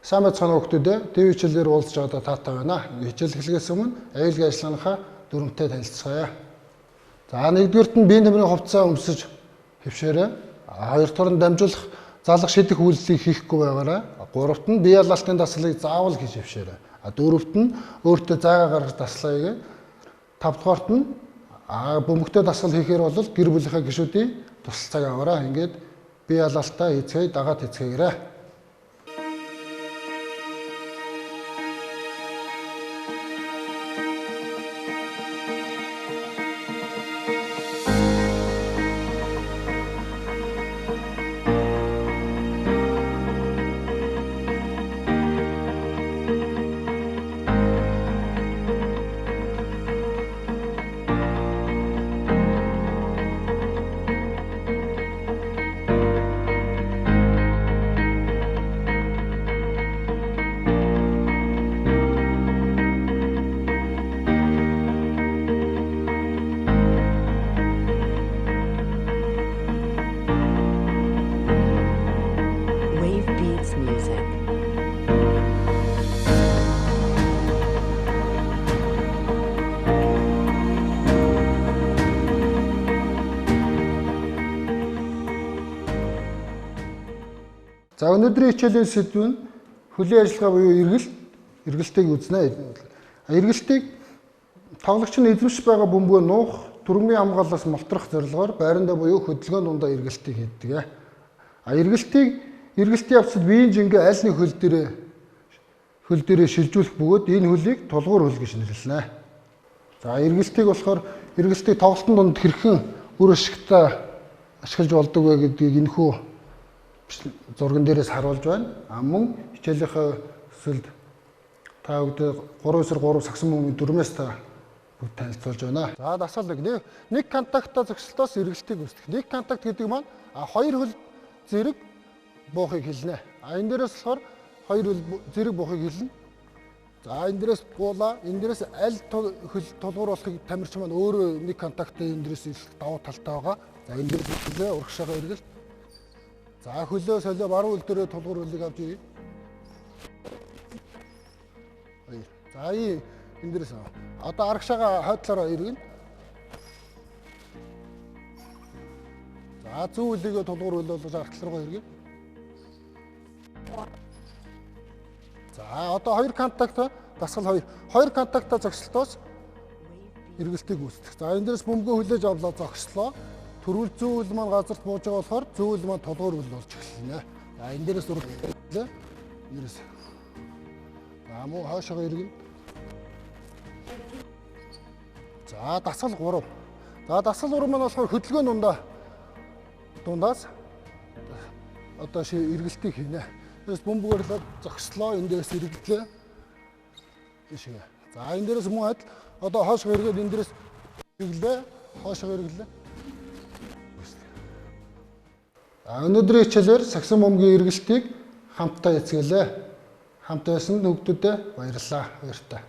Сайн байцгаана уу хүмүүдээ. ТV хичээлээр уулзч байгаадаа таатай байна. Хичээл эхлэхээс өмнө аюулгүй ажиллагааныхаа дүрмтэй танилцгаая. За нэгдүгээрт нь биеийн тамирын хувцас өмсөж хөвшөөрэй. Хоёрдугаар нь дамжуулах, залах шидэх үйлдэлийг хийхгүй байгаарай. Гуравт нь бие ялалтын дасгалыг заавал хийж хөвшөөрэй. Дөрөвт нь өөртөө зайгаа гаргаж дасгалаа хийгээ. Тавдугаарт нь бөмбөгтэй дасгал хийхээр бол гэр бүлийнхаа гишүүдийн тусалцааг аваарай. Ингээд бие ялалтаа хийцгээе, дагаад хийцгээгээрэй. Wave Beats Music. За өнөөдрийн хичээлийн сэдэв нь хөлийн ажиллагаа буюу эргэлт, эргэлтийг үзнэ. Эргэлтийг тоглогч нь эзэмшиж байгаа бөмбөгөө нуух, түрмийн хамгааллаас мултрах зорилгоор байрандаа буюу хөдөлгөөн дундаа эргэлтийг хийдэг. Эргэлтийг эргэлтийн явцад биеийн жингээ аль нэг хөл дээрээ шилжүүлэх бөгөөд энэ хөлийг тулгуур хөл гэж нэрлэнэ. За эргэлтийг болохоор эргэлтийг тоглолтын дунд хэрхэн үр ашигтай ашиглаж болдог вэ гэдгийг энэхүү зурган дээрээс харуулж байна. Мөн хичээлийнхээ төсөлд та бүгд 3-9-3 сагсан бөмбөгийн дүрмээс та бүгд танилцуулж байна. За дасгал нэг контактаа зогсолтоос эргэлтийг үүсгэх. Нэг контакт гэдэг маань хоёр хөл зэрэг буухыг хэлнэ. Энэ дээрээс болохоор хоёр хөл зэрэг буухыг хэлнэ. За энэ дээрээс буулаа, энэ дээрээс аль хөл тулгуур болохыг тамирч маань өөрөө нэг контактаа энэ дээрээс илэх давуу талтай байгаа. За энэ дээрээс хөлөө урагшаага эргэлт. За хөлөө солио баруун хөл дээрээ тулгуур хөлийг авч ирье. За энэ дээрээс одоо арагшаага хойдлороо эргэнэ. За зүүн хөлийгөө тулгуур хөл болгож ард тал руугаа эргэнэ. За одоо хоёр контакт дасгал хоёр контактаа зогсолтоос эргэлтийг үүсгэх. За энэ дээрээс бөмбөгөө хүлээж авлаа зогслоо. Төрүүл зүүн хөл маань газарт бууж байгаа болохоор зүүн хөл маань тулгуур хөл болж эхэлнэ. За энэ дээрээс үргэлжлээ. Энэ дээрээс. За мөн хойшоогоо эргэнэ. За дасгал 3. За дасгал 3 маань болохоор хөдөлгөөн дундаас одоо эргэлтийг хийнэ. Тэрээс бөмбөгөөр л зогслоо, энэ дээрээс эргэлтлээ. Тийшээ. За энэ дээрээс мөн адил одоо хойшоо эргээд энэ дээрээс эргэлээ, хойшоо эргэлээ. Өнөөдрийн хичээлээр сагсан бөмбөгийн эргэлтийг хамтдаа эцгэлээ. Хамт байсан хүмүүстээ баярлалаа. Баяртай.